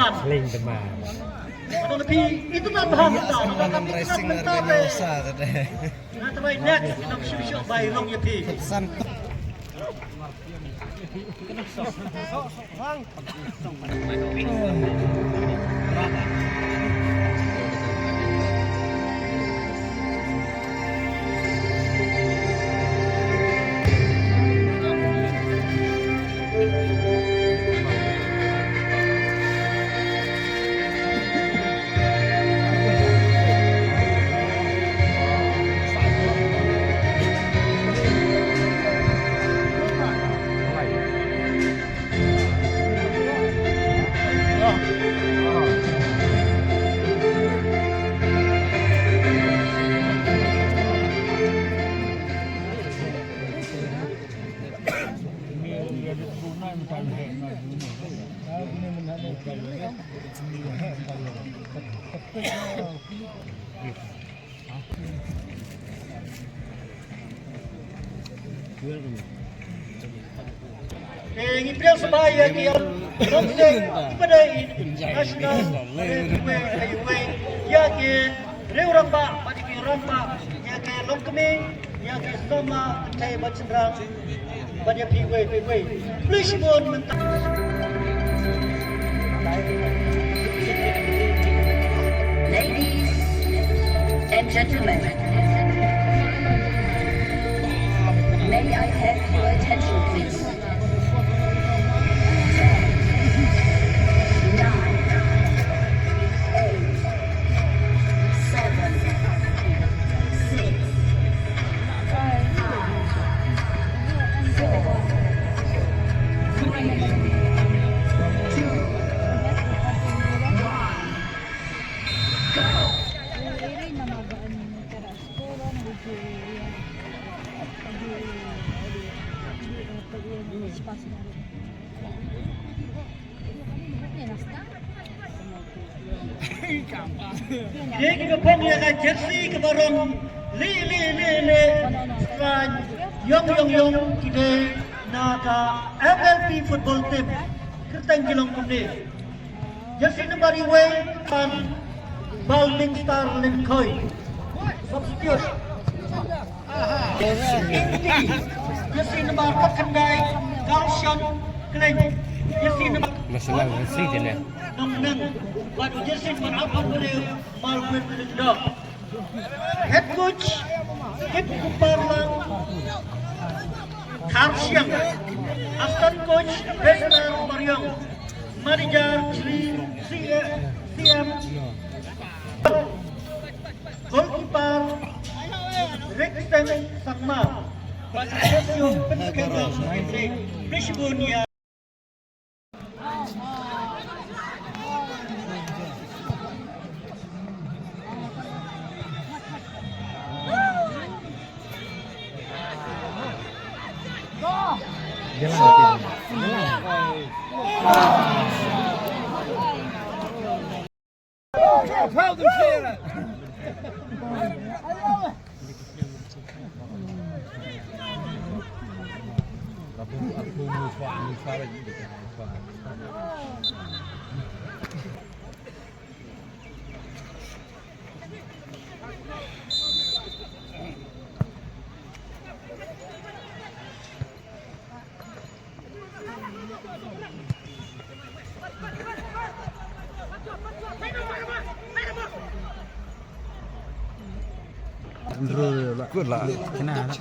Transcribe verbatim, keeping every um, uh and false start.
Sling demam. Ano phi, itu kan bahan mentah. Semalam racing harganya usah tadi. Nah, terbaik next, kita shu shu bai long ya phi. Pesan. Eh, ngi pdiang sngewbha ïa ki ïa ki national, ïa ki riew rangbah bad ïa ki rangbah, ïa ki longkmie, ïa ki samla kynthei bad shynrang. Bad ïa phi wei, phi wei. Plie shibun mynta. Ladies and gentlemen, may I have your attention, please? Ten, nine, eight, seven, six, Ïa kiba phong ïa ka jersey kaba rong li li li li, Strike, ïong ïong ïong, ki dei na ka M L P football team. Kyrteng ki long kumne. Jersey number wei, Pan Balming Star Lynkhoi. Substitute. Jersey number khatkhyndai, Karl Sean Khleng. Jersey number Masalah jersey dia ni. Nong Nang. Bad jersey number arphew hynriew, Marvin Lyngdoh. Head coach, Kipkupar Lang Kharshiang. Assistant coach, Bester Mariong. Manager, Shri C M. Goalkeeper, Rickson Sangma. Bad Asesio Pynskhem. Plie shibun ïa Good lah. Kena.